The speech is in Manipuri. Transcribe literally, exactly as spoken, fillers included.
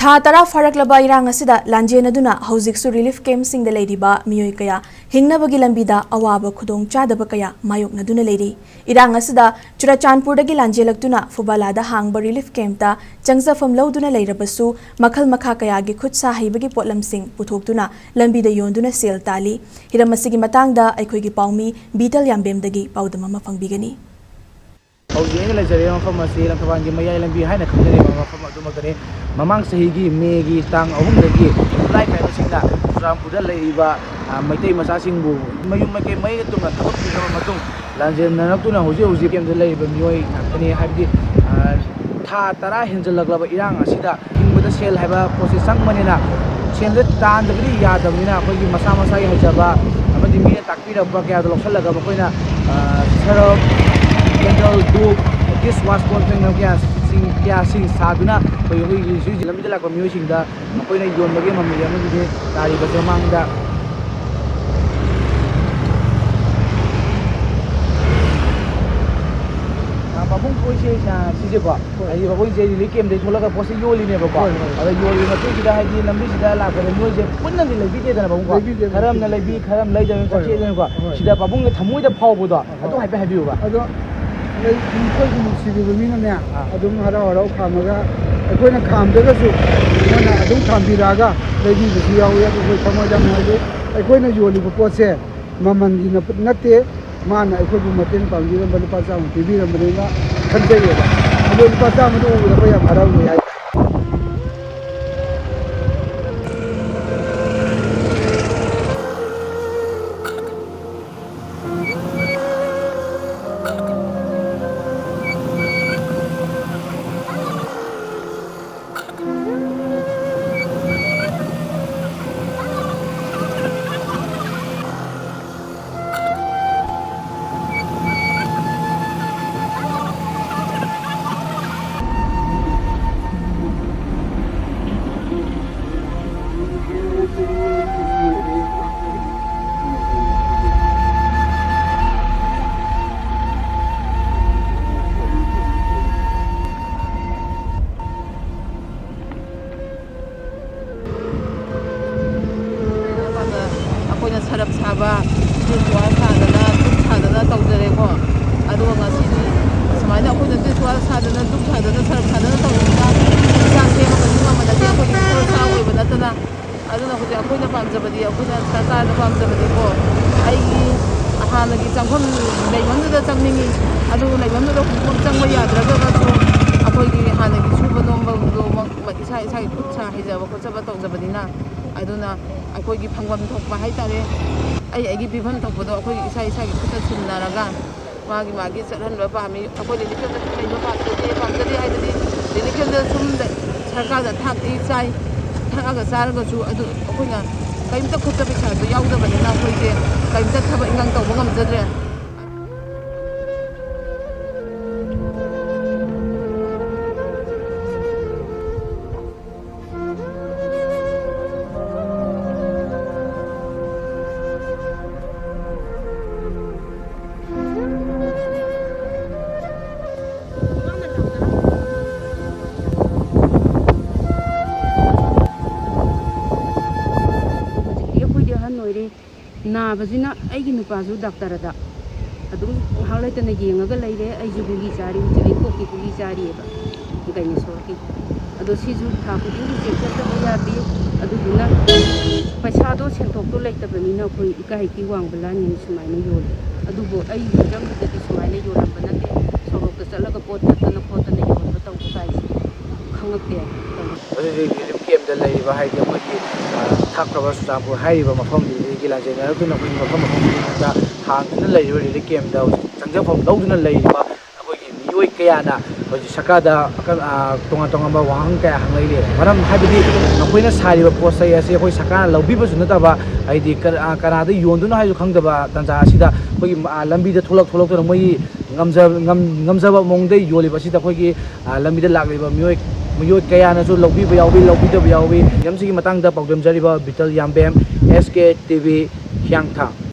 ꯊꯥ ꯇꯔꯥ ꯐꯥꯔꯛꯂꯕ ꯏꯔꯥꯡ ꯑꯁꯤꯗ ꯂꯥꯟꯖꯦꯟꯅꯗꯨꯅ ꯍꯧꯖꯤꯛꯁꯨ ꯔꯤꯂꯤꯐ ꯀꯦꯝꯞꯁꯤꯡꯗ ꯂꯩꯔꯤꯕ ꯃꯤꯑꯣꯏ ꯀꯌꯥ ꯍꯤꯡꯅꯕꯒꯤ ꯂꯝꯕꯤꯗ ꯑꯋꯥꯕ ꯈꯨꯗꯣꯡꯆꯥꯗꯕ ꯀꯌꯥ ꯃꯥꯌꯣꯛꯅꯗꯨꯅ ꯂꯩꯔꯤ꯫ ꯏꯔꯥꯡ ꯑꯁꯤꯗ ꯆꯨꯔꯆꯥꯟꯄꯨꯔꯗꯒꯤ ꯂꯥꯟꯖꯦꯜꯂꯛꯇꯨꯅ ꯐꯨꯕꯥꯂꯥꯗ ꯍꯥꯡꯕ ꯔꯤꯂꯤꯐ ꯀꯦꯝꯞꯇ ꯆꯪꯖꯐꯝ ꯂꯧꯗꯨꯅ ꯂꯩꯔꯕꯁꯨ, ꯃꯈꯜ ꯃꯈꯥ ꯀꯌꯥꯒꯤ ꯈꯨꯠ ꯁꯥ ꯍꯩꯕꯒꯤ ꯄꯣꯠꯂꯝꯁꯤꯡ ꯄꯨꯊꯣꯛꯇꯨꯅ ꯂꯝꯕꯤꯗ ꯌꯣꯟꯗꯨꯅ ꯁꯦꯜ ꯇꯥꯜꯂꯤ꯫ ꯍꯤꯔꯝ ꯑꯁꯤꯒꯤ ꯃꯇꯥꯡꯗ ꯑꯩꯈꯣꯏꯒꯤ ꯄꯥꯎꯃꯤ ꯕꯤꯇꯜ ꯌꯥꯝꯕꯦꯝꯗꯒꯤ ꯄꯥꯎꯗꯝ ꯑꯃ ꯐꯪꯕꯤꯒꯅꯤ꯫ ꯍꯧꯖꯤꯛ ꯑꯩꯅ ꯂꯩꯖꯔꯤꯕ ꯃꯐꯝ ꯑꯁꯤ ꯂꯪꯊꯕꯥꯜꯒꯤ ꯃꯌꯥꯏ ꯂꯝꯕꯤ ꯍꯥꯏꯅ ꯈꯪꯅꯔꯤꯕ ꯃꯐꯝ ꯑꯗꯨꯃꯛꯇꯅꯤ꯫ ꯃꯃꯥꯡ ꯆꯍꯤꯒꯤ ꯃꯦꯒꯤ ꯇꯥꯡ ꯑꯍꯨꯝꯗꯒꯤ ꯈꯨꯠꯂꯥꯏ ꯄꯥꯏꯕꯁꯤꯡꯅ ꯆꯨꯔꯆꯥꯟꯄꯨꯔꯗ ꯂꯩꯔꯤꯕ, ꯑ, ꯃꯩꯇꯩ ꯃꯆꯥꯁꯤꯡꯕꯨ ꯃꯌꯨꯝ ꯃꯀꯩ ꯃꯩꯅ ꯇꯨꯝꯅ ꯊꯕꯛ ꯄꯤꯔꯕ ꯃꯇꯨꯡ, ꯂꯥꯟꯖꯦꯟꯅꯔꯛꯇꯨꯅ ꯍꯧꯖꯤꯛ ꯍꯧꯖꯤꯛ ꯀꯦꯝꯗ ꯂꯩꯔꯤꯕ ꯃꯤꯑꯣꯏ ꯉꯥꯛꯇꯅꯤ꯫ ꯍꯥꯏꯕꯗꯤ, ꯑ, ꯊꯥ ꯇꯔꯥ ꯍꯦꯟꯖꯜꯂꯛꯂꯕ ꯏꯔꯥꯡ ꯑꯁꯤꯗ ꯍꯤꯡꯕꯗ ꯁꯦꯜ ꯍꯥꯏꯕ ꯄꯣꯠꯁꯦ ꯆꯪꯕꯅꯤꯅ, ꯁꯦꯜꯗ ꯇꯥꯟꯗꯕꯗꯤ ꯌꯥꯗꯕꯅꯤꯅ, ꯑꯩꯈꯣꯏꯒꯤ ꯃꯁꯥ ꯃꯁꯥꯒꯤ ꯍꯩꯖꯕ ꯑꯃꯗꯤ ꯃꯤꯅ ꯇꯥꯛꯄꯤꯔꯛꯄ ꯀꯌꯥꯗꯣ ꯂꯧꯁꯤꯜꯂꯒ ꯃꯈꯣꯏꯅ, ꯑ, ꯁꯔꯞ, ꯀꯦꯟꯗꯜ, ꯙꯨꯞ, ꯗꯤꯁ ꯋꯥꯁ ꯀꯣꯟ ꯐꯦꯡꯅꯕ ꯀꯌꯥꯁꯤꯡ, ꯀꯌꯥꯁꯤꯡ ꯁꯥꯗꯨꯅ ꯑꯩꯈꯣꯏ, ꯑꯩꯈꯣꯏꯒꯤ ꯍꯧꯖꯤꯛ ꯍꯧꯖꯤꯛ ꯂꯝꯕꯤꯗ ꯂꯥꯛꯄ ꯃꯤꯑꯣꯏꯁꯤꯡꯗ ꯃꯈꯣꯏꯅ ꯌꯣꯟꯕꯒꯤ ꯃꯃꯜ ꯑꯃꯗꯤ ꯇꯥꯔꯤꯕꯁꯦ ꯃꯃꯥꯡꯗ ꯑ, ꯄꯥꯕꯨꯡ, ꯄꯣꯠꯁꯦ, ꯑ, ꯁꯤꯁꯦꯀꯣ, ꯍꯣꯏ꯫ ꯍꯥꯏꯗꯤ ꯄꯥꯕꯨꯡꯁꯦ ꯔꯤꯂꯤꯐ ꯀꯦꯝꯗꯒꯤ ꯊꯣꯛꯂꯛꯑꯒ ꯄꯣꯠꯁꯦ ꯌꯣꯜꯂꯤꯅꯦꯕꯀꯣ꯫ ꯍꯣꯏ, ꯍꯣꯏ꯫ ꯑꯗ ꯌꯣꯜꯂꯤ ꯃꯇꯨꯡꯁꯤꯗ ꯍꯥꯏꯗꯤ ꯂꯝꯕꯤꯁꯤꯗ ꯂꯥꯛꯄꯗ ꯃꯤꯑꯣꯏꯁꯦ ꯄꯨꯟꯅꯗꯤ ꯂꯩꯕꯤꯗꯦꯗꯅ ꯄꯥꯕꯨꯡꯀꯣ꯫ ꯂꯩꯕꯤꯗꯦ, ꯈꯔ ꯑꯃꯅ ꯂꯩꯕꯤꯗꯦ꯫ ꯂꯩꯕꯤ, ꯈꯔ ꯑꯃ ꯂꯩꯗꯕꯅꯤ, ꯍꯣꯏ, ꯆꯠꯈꯤꯗꯅꯀꯣ꯫ ꯍꯣꯏ꯫ ꯁꯤꯗ ꯄꯥꯕꯨꯡꯒꯤ ꯊꯃꯣꯏꯗ ꯐꯥꯎꯕꯗꯣ, ꯍꯣꯏ, ꯑꯗꯨ ꯍꯣꯏ꯫ ꯍꯥꯏꯐꯦꯠ ꯍꯥꯏꯕꯤꯌꯨꯕ꯫ ꯑꯗꯣ ꯂꯩ-, ꯃꯈꯣꯏꯒꯤ ꯅꯨꯡꯁꯤꯕꯤꯕ ꯃꯤꯅꯅꯦ, ꯑꯥ꯫ ꯑꯗꯨꯝ ꯍꯔꯥꯎ ꯍꯔꯥꯎ ꯈꯥꯝꯃꯒ, ꯑꯩꯈꯣꯏꯅ ꯈꯥꯝꯗ꯭ꯔꯒꯁꯨ ꯃꯣꯏꯅ ꯑꯗꯨꯝ ꯈꯥꯝꯕꯤꯔꯛꯑꯒ ꯂꯩꯕꯤꯕꯁꯨ ꯌꯥꯎꯏ꯫ ꯑꯗꯨ ꯑꯩꯈꯣꯏ ꯊꯃꯣꯏꯗ ꯌꯥꯝ ꯅꯨꯡꯉꯥꯏꯖꯩ꯫ ꯑꯩꯈꯣꯏꯅ ꯌꯣꯜꯂꯤꯕ ꯄꯣꯠꯁꯦ ꯃꯃꯜꯒꯤ ꯅꯠ-, ꯅꯠꯇꯦ, ꯃꯥꯅ ꯑꯩꯈꯣꯏꯕꯨ ꯃꯇꯦꯡ ꯄꯥꯡꯕꯤꯔꯝꯕ, ꯂꯨꯄꯥ ꯆꯥꯝꯃ ꯄꯤꯕꯤꯔꯝꯕꯅꯤꯅ ꯈꯟꯖꯩꯌꯦꯕ꯫ ꯑꯗꯣ ꯂꯨꯄꯥ ꯆꯥꯝꯃꯗꯣ ꯎꯕꯗ ꯑꯩꯈꯣꯏ ꯌꯥꯝ ꯍꯔꯥꯎꯖꯩ ꯍꯥꯏꯇꯥꯔꯦ꯫ ꯄꯥꯝꯖꯕꯗꯤ, ꯑꯩꯈꯣꯏꯅ ꯁꯔꯀꯥꯔꯗ ꯄꯥꯝꯖꯕꯗꯤꯀꯣ, ꯑꯩꯒꯤ ꯍꯥꯟꯅꯒꯤ ꯆꯪꯐꯝ ꯂꯩꯐꯝꯗꯨꯗ ꯆꯪꯅꯤꯡꯉꯤ꯫ ꯑꯗꯨ ꯂꯩꯐꯝꯗꯨꯗ ꯍꯧꯖꯤꯛꯐꯥꯎ ꯆꯪꯕ ꯌꯥꯗ꯭ꯔꯒꯁꯨ, ꯑꯩꯈꯣꯏꯒꯤ ꯍꯥꯟꯅꯒꯤ ꯁꯨꯕ ꯅꯣꯝꯕꯗꯣꯃꯛ ꯏꯁꯥ ꯏꯁꯥꯒꯤ ꯈꯨꯠ ꯁꯥ ꯍꯩꯖꯕ ꯈꯣꯠꯆꯕ ꯇꯧꯖꯕꯅꯤꯅ, ꯑꯗꯨꯅ ꯑꯩꯈꯣꯏꯒꯤ ꯐꯪꯐꯝ ꯊꯣꯛꯄ ꯍꯥꯏꯇꯥꯔꯦ, ꯑꯩ ꯑꯩꯒꯤ ꯄꯤꯐꯝ ꯊꯣꯛꯄꯗꯣ ꯑꯩꯈꯣꯏꯒꯤ ꯏꯁꯥ ꯏꯁꯥꯒꯤ ꯈꯨꯠꯇ ꯁꯤꯟꯅꯔꯒ ꯃꯥꯒꯤ ꯃꯥꯒꯤ ꯆꯠꯍꯟꯕ ꯄꯥꯝꯃꯤ꯫ ꯑꯩꯈꯣꯏ ꯔꯤꯂꯤꯐ ꯀꯦꯝꯞꯇ ꯁꯨꯝ ꯂꯩꯕ ꯄꯥꯝꯖꯗꯦ, ꯄꯥꯝꯖꯗꯦ ꯍꯥꯏꯕꯗꯤ ꯔꯤꯂꯤꯐ ꯀꯦꯝꯞꯇ ꯁꯨꯝ ꯂꯩ-, ꯁꯔꯀꯥꯔꯗ ꯊꯥꯛꯏ ꯆꯥꯏ, ꯊꯛꯑꯒ ꯆꯥꯔꯒꯁꯨ ꯑꯗꯨ ꯑꯩꯈꯣꯏꯅ ꯀꯔꯤꯝꯇ ꯈꯨꯠꯇ ꯄꯩꯁꯥꯗꯣ ꯌꯥꯎꯗꯕꯅꯤꯅ ꯑꯩꯈꯣꯏꯁꯦ ꯀꯔꯤꯝꯇ ꯊꯕꯛ ꯏꯟꯈꯥꯡ ꯇꯧꯕ ꯉꯝꯖꯗ꯭ꯔꯦ꯫ ꯍꯧꯖꯤꯛꯇꯤ ꯑꯩꯈꯣꯏꯗꯤ ꯑꯍꯟ ꯑꯣꯏꯔꯦ꯫ ꯅꯥꯕꯁꯤꯅ ꯑꯩꯒꯤ ꯅꯨꯄꯥꯁꯨ ꯗꯥꯛꯇꯔꯗ ꯑꯗꯨꯝ ꯉꯥꯏꯍꯥꯛ ꯂꯩꯇꯅ ꯌꯦꯡꯉꯒ ꯂꯩꯔꯦ꯫ ꯑꯩꯁꯨ ꯒꯨꯂꯤ ꯆꯥꯔꯤ, ꯍꯧꯖꯤꯛ ꯑꯩ ꯀꯣꯛꯀꯤ ꯒꯨꯂꯤ ꯆꯥꯔꯤꯑꯕ, ꯒꯥꯏꯅꯦꯁꯣꯔꯒꯤ꯫ ꯑꯗꯣ ꯁꯤꯁꯨ ꯊꯥ ꯈꯨꯗꯤꯡꯒꯤ ꯆꯦꯛ ꯆꯠꯇꯕ ꯌꯥꯗꯦ꯫ ꯑꯗꯨꯗꯨꯅ ꯄꯩꯁꯥꯗꯣ, ꯁꯦꯟꯊꯣꯛꯇꯣ ꯂꯩꯇꯕꯅꯤꯅ ꯑꯩꯈꯣꯏ ꯏꯀꯥꯏ ꯏꯀꯤ ꯋꯥꯡꯕ ꯂꯥꯟꯅꯦꯅ ꯁꯨꯃꯥꯏꯅ ꯌꯣꯜꯂꯤ꯫ ꯑꯗꯨꯕꯨ ꯑꯩꯒꯤ ꯏꯔꯝꯗꯗꯤ ꯁꯨꯃꯥꯏꯅ ꯌꯣꯜꯂꯝꯕ ꯅꯠꯇꯦ꯫ ꯁꯣꯔꯣꯛꯇ ꯆꯠꯂꯒ ꯄꯣꯠ ꯊꯠꯇꯅ ꯈꯣꯠꯇꯅ ꯌꯣꯟꯕ ꯇꯧꯕ ꯀꯥꯏꯁꯦ ꯈꯪꯉꯛꯇꯦ꯫ ꯑꯗꯨꯗꯤ ꯔꯤꯂꯤꯐ ꯀꯦꯝꯞꯇ ꯂꯩꯔꯤꯕ, ꯍꯥꯏꯗꯤ ꯑꯩꯈꯣꯏꯒꯤ, ꯑ, ꯊꯥꯡꯒ ꯆꯨꯔꯆꯥꯟꯄꯨꯔ ꯍꯥꯏꯔꯤꯕ ꯃꯐꯝꯁꯤꯗꯒꯤ ꯂꯥꯟꯖꯦꯟꯅꯔꯛꯇꯨꯅ ꯑꯩꯈꯣꯏꯒꯤ ꯃꯐꯝ ꯃꯐꯝ ꯈꯨꯗꯤꯡꯃꯛꯇ ꯍꯥꯡꯗꯨꯅ ꯂꯩꯔꯤꯕ ꯔꯤꯂꯤꯐ ꯀꯦꯝꯞꯇ ꯍꯧꯖꯤꯛ ꯆꯪꯖꯐꯝ ꯂꯧꯗꯨꯅ ꯂꯩꯔꯤꯕ ꯑꯩꯈꯣꯏꯒꯤ ꯃꯤꯑꯣꯏ ꯀꯌꯥꯅ ꯍꯧꯖꯤꯛ ꯁꯔꯀꯥꯔꯗ ꯑꯀꯟ-, ꯑ, ꯇꯣꯉꯥꯟ ꯇꯣꯉꯥꯟꯕ ꯋꯥꯍꯪ ꯀꯌꯥ ꯍꯪꯂꯛꯂꯤ꯫ ꯃꯔꯝ ꯍꯥꯏꯕꯗꯤ ꯃꯈꯣꯏꯅ ꯁꯥꯔꯤꯕ ꯄꯣꯠ ꯆꯩ ꯑꯁꯤ ꯑꯩꯈꯣꯏ ꯁꯔꯀꯥꯔꯅ ꯂꯧꯕꯤꯕꯁꯨ ꯅꯠꯇꯕ, ꯍꯥꯏꯗꯤ ꯀ-, ꯑ, ꯀꯅꯥꯗ ꯌꯣꯟꯗꯣꯏꯅꯣ ꯍꯥꯏꯁꯨ ꯈꯪꯗꯕ ꯇꯥꯟꯖꯥ ꯑꯁꯤꯗ ꯑꯩꯈꯣꯏꯒꯤ, ꯑ, ꯂꯝꯕꯤꯗ ꯊꯣꯛꯂꯛ ꯊꯣꯛꯂꯛꯇꯨꯅ ꯃꯣꯏꯒꯤ ꯉꯝꯖ-, ꯉꯝ-, ꯉꯝꯖꯕ ꯃꯑꯣꯡꯗ ꯌꯣꯜꯂꯤꯕ ꯑꯁꯤꯗ ꯑꯩꯈꯣꯏꯒꯤ, ꯑ, ꯂꯝꯕꯤꯗ ꯂꯥꯛꯂꯤꯕ ꯃꯤꯑꯣꯏ, ꯃꯤꯑꯣꯏ ꯀꯌꯥꯅꯁꯨ ꯂꯧꯕꯤꯕ ꯌꯥꯎꯏ, ꯂꯧꯕꯤꯗꯕ ꯌꯥꯎꯏ꯫ ꯍꯤꯔꯝꯁꯤꯒꯤ ꯃꯇꯥꯡꯗ ꯄꯥꯎꯗꯝꯖꯔꯤꯕ ꯕꯤꯇꯜ ꯌꯥꯝꯕꯦꯝ, ꯑꯦꯁ ꯀꯦ ꯇꯤ ꯚꯤ, ꯍꯤꯌꯥꯡꯊꯥꯡ꯫